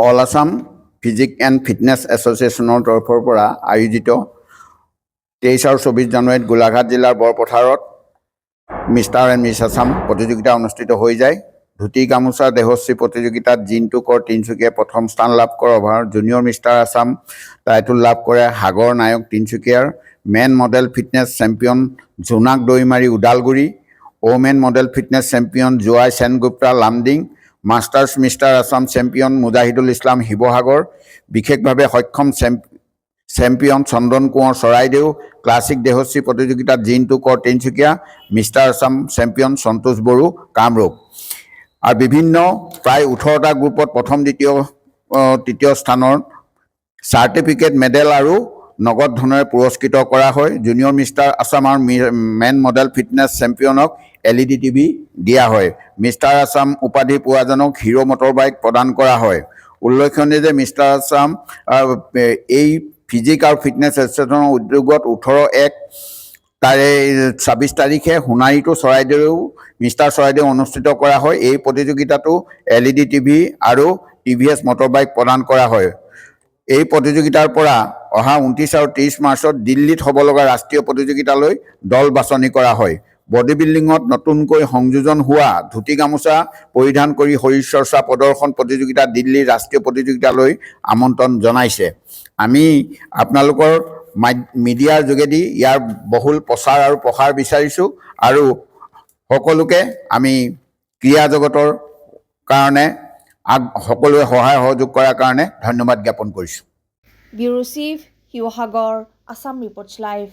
All Assam physique and fitness এছ'চিয়েশ্যনৰ তৰফৰ পৰা আয়োজিত 23 আৰু 24 জানুৱাৰীত গোলাঘাট জিলাৰ বৰপথাৰত মিষ্টাৰ এণ্ড মিছ আছাম প্ৰতিযোগিতা অনুষ্ঠিত হৈ যায়। ধুতি গামোচা দেহশ্ৰী প্ৰতিযোগিতাত জিন্তু কৰ, তিনিচুকীয়াই প্ৰথম স্থান লাভ কৰে। Over junior mister Assam title লাভ কৰে সাগৰ নায়ক, তিনিচুকীয়াৰ। Men model fitness champion Jonak Daimary, Udalguri. Women model fitness champion Jowai Sengupta, Lumding. Masters mister Assam champion Mujahidul Islam, Sivasagar. বিশেষভাৱে সক্ষম চেম্পিয়ন চন্দন কোঁৱৰ, চৰাইদেউ। ক্লাছিক দেহশ্ৰী প্ৰতিযোগিতাত জিন্তু কৰ, তিনিচুকীয়া। Mister Assam champion Santosh Boro, Kamrup. আৰু বিভিন্ন প্ৰায় 18টা গ্ৰুপত প্ৰথম, দ্বিতীয়, তৃতীয় স্থানৰ চাৰ্টিফিকেট, মেডেল আৰু নগদ ধনেৰে পুৰস্কৃত কৰা হয়। জুনিয়ৰ মিষ্টাৰ আছাম আৰু মেন মডেল ফিটনেছ চেম্পিয়নক এলইডি টিভি দিয়া হয়। মিষ্টাৰ আছাম উপাধি পোৱাজনক হিৰ' মটৰ বাইক প্ৰদান কৰা হয়। উল্লেখনীয় যে মিষ্টাৰ আছাম এই ফিজিক আৰু ফিটনেছ এছ'চিয়েশ্যনৰ উদ্যোগত 18/1 তাৰে 26 তাৰিখে সোণাৰীটো চৰাইদেউ মিষ্টাৰ চৰাইদেউ অনুষ্ঠিত কৰা হয়। এই প্ৰতিযোগিতাতো এলইডি টিভি আৰু টিভিএছ মটৰ বাইক প্ৰদান কৰা হয়। এই প্ৰতিযোগিতাৰ পৰা অহা 29 আৰু 30 মাৰ্চত দিল্লীত হ'ব লগা ৰাষ্ট্ৰীয় প্ৰতিযোগিতালৈ দল বাছনি কৰা হয়। বডি বিল্ডিঙত নতুনকৈ সংযোজন হোৱা ধুতি গামোচা পৰিধান কৰি শৰীৰ চৰ্চা প্ৰদৰ্শন প্ৰতিযোগিতা দিল্লীৰ ৰাষ্ট্ৰীয় প্ৰতিযোগিতালৈ আমন্ত্ৰণ জনাইছে। আমি আপোনালোকৰ মিডিয়াৰ যোগেদি ইয়াৰ বহুল প্ৰচাৰ আৰু প্ৰসাৰ বিচাৰিছোঁ আৰু সকলোকে আমি ক্ৰীড়া জগতৰ কাৰণে সকলোৱে সহায় সহযোগ কৰাৰ কাৰণে ধন্যবাদ জ্ঞাপন কৰিছোঁ। Bureau Chief, Sivasagar, Assam Reports Live.